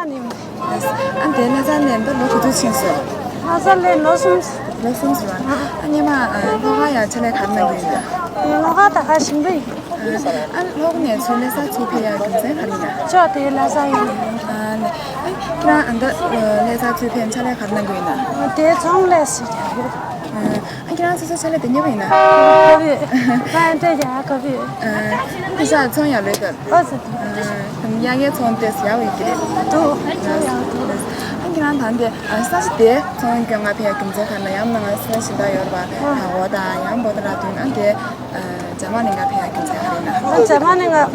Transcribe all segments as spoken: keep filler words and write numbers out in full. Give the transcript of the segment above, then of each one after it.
ཨ་དེ་ལྷ་ས་ནས་ད་ལོ་ག་ཚོད་ཕྱིན་སོང་། ལྷ་ས་ལས་ལོ་གསུམ། ལོ་གསུམ་ཟེར་བ། ཨ་སྔོན་མ་ལྷོ་ཁ་ཡ་ཕྱག་ལས་ག་རེ་གནང་གི་ཡིན་པ། ལྷོ་ཁ་ད་ག་ཞིང་པ་ཡིན། ཨ་ལྷོ་ཁ་ནས་ཚུར་ལྷ་ས་ཚུར་ཕེབས་ཡ་རྒྱུ་མཚན་ག་རེ་ཡིན་ན། ཅོག་དེ་ལྷ་ས་ཡིན། ཨ་ནི་ཨ་ཁྱེད་རང་ཨ་ད་ལྷ་ས་ཚུར་ཕེབས་ཕྱག་ལས་ག་རེ་གནང་གི་ཡིན་ན། དེ་ཚོང་ལས་སུ་ཡོད། ཨ་ཁྱེད་རང་སོ་སོའི་ཕྱག་ལས་དེ་གཉེར་བ་ཡིན་ན། ཀ་བི། ང་ཨ་འདྲ་ཡ་ཀ་བི། ཨ་ཁྱེད་ཚོང་ཡག་ལོས་དོད། ཨོ་ཙི། ཨ་དམ་ཡག་གི་ཚོང་དེ་ཡག་ཡོད་ཀྱི་རེད། འདུག་ཚོང་ཡག་འདུག་ཨ་ཁྱེད་རང་ད་འདི་ཨ་ས་ཆ་དེ་ཚོང་སྐྱོང་ག་ཕེབས་ཡ་རྒྱུ་མཚན་ག་རེ་ཡང་ན་ང་ས་ཆ་གཞན་དག་ཡོད་རེད་པ། ཨ་འོ་ད་ཡང་བོ་ད་ར་དུས་ཨ་འདི་ཨ་འཇར་མ་ནི་ག་ཕེབས་ཡ་རྒྱུ་མཚན་ག་རེ་ཡིན་ན། ཨ་འཇར་མ་ནི་ང་ཨམ་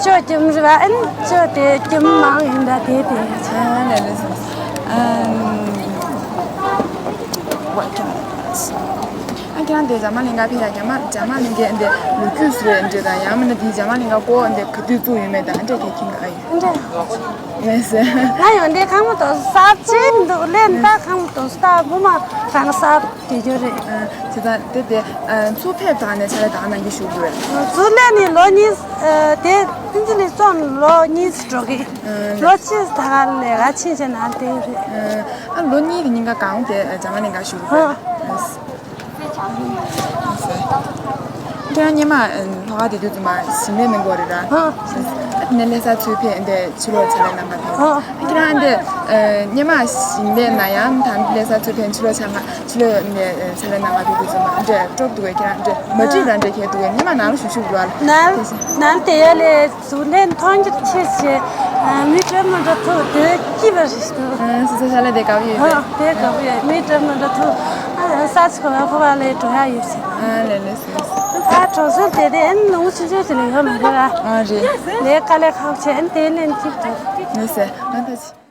ཅོ་ཀྱུམ་རེད་པ། ཨན་ཅོ་དེ་ཀྱུམ་མང་ཡིན་ད་དེ་དེ། ཨ་ལས་ལས་སོང་། ཨ། ཨ་ཁྱེད་རང་དེ་འཇར་མ་གླིང་ག་ཕེབས་ཡ། འཇར་མ་འཇར་མ་གླིང་གའི་འདི་ལོ་རྒྱུས་སུ་རེད་འདྲ་དང་ཡང་མིན་ན་དེ་འཇར་མ་གླིང་ག་སྐོར་འདི་ག་དུས་བཙུགས་ཡོད་མེད་དང་འདྲ་གལ་ཁྱིམ་ག་ཡོད། འདྲ། མེད་ཟེར། ང་ཡོང་དེ་ཁང་མ་དོ་གསར་ཆེན་འདུག་ལེན་ད་ཁང་མ་དོ་སྟ་བུ་མ་ཁང་གསར་དེ་ཅོ་རེད། ཨ་དེ་དང་དེ་དེ་ཨ་ཚུར་ཕེབས་དང་ནས་ཆ་ལ་དང་ནང་གི་ཞུགས་དགོས། ཚུར་ལེན་ནི་ལོ་གཉིས་ཨ་དེ་ཏིན་ཙི་ལི་ཙོང་ལོ་གཉིས་འགྲོ་གི། ཨ་ལོ་གཅིག་ད་ག་ལས་ག་ཕྱིན་ཆད་ན་དེ་རེད། ཨ་ལོ་གཉིས་དེ་ཉིན་ག་གང་དེ་འཇར་མ་གླིང་ག་བཞུགས་དགོས། ཨ། ཁྱེད་རང་སྔོན་མ་ལྷོ་ཁ་དེ་དུས་ཙམ་པ་ཞིང་ལས་གནང་གི་རེད་ར། ཨ། དེ་ནས་ལྷ་ས་ཚུར་ཕེབས་འདི་ཕྱི་ལོགས་ཕྱག་ལས་གནང་ག་ཕེབས། ཨ། ཁྱེད་རང་འདི་སྔོན་མ་ཞིང་ལས་ན་ཡང་ད་ལྷ་ས་ཚུར་ཕེབས་ཕྱི་ལོགས་ཕྱག་ཕྱི་ལོགས་ནས་ཕྱག་ལས་གནང་ག་ཕེབས་དུས་ཙམ་པ་འདི་སྤྲོ་པོ་འདུག་གས། ཁྱེད་རང་འདི་མ་འགྲིག་ར་འདི་ཁྱེད་འདུག་གས། སྔོན་མ་ནང་ལ་བཞུགས་བཞུགས་འགྲོ་བ་ལ། ནང་ནང་དེ་ཡ་ལས། གཟུགས་ལས་མཐོང་རྒྱུ་ཆེ་ཆེ། མི་དྲན་མི་འདྲ་ཐུག་དེ་སྐྱིད་པ་རེད་འདུག་ཨ་སོ་སོ་ཤ་ལ་དེ་དགའ་པོ་ཡོད་ཨ་རེད། དེ་དགའ་པོ་ཡོད། མི་དྲན་མི་འདྲ་ཐུག་ཨ་ས་ཆ་ག་བ་ཁོ་བ་ལས་འགྲོ་ཡ་ཡོད་ཟེར། ཨ་ལས་ལས་སོ། ད་གྲོང་ཚོར་དེ་དེ་ཨན་ལུང་ཆུང་ཆུང་ཞིག་ལས་ཡོད་མ་རེད་ཨ། ཨ་རེད། ལས་དཀའ་ལས་ཁག་ཆེ་ཨན་དེ་ལས་སྐྱིད་འདུག་ལས་སེ་ཨ་ད་ཆི།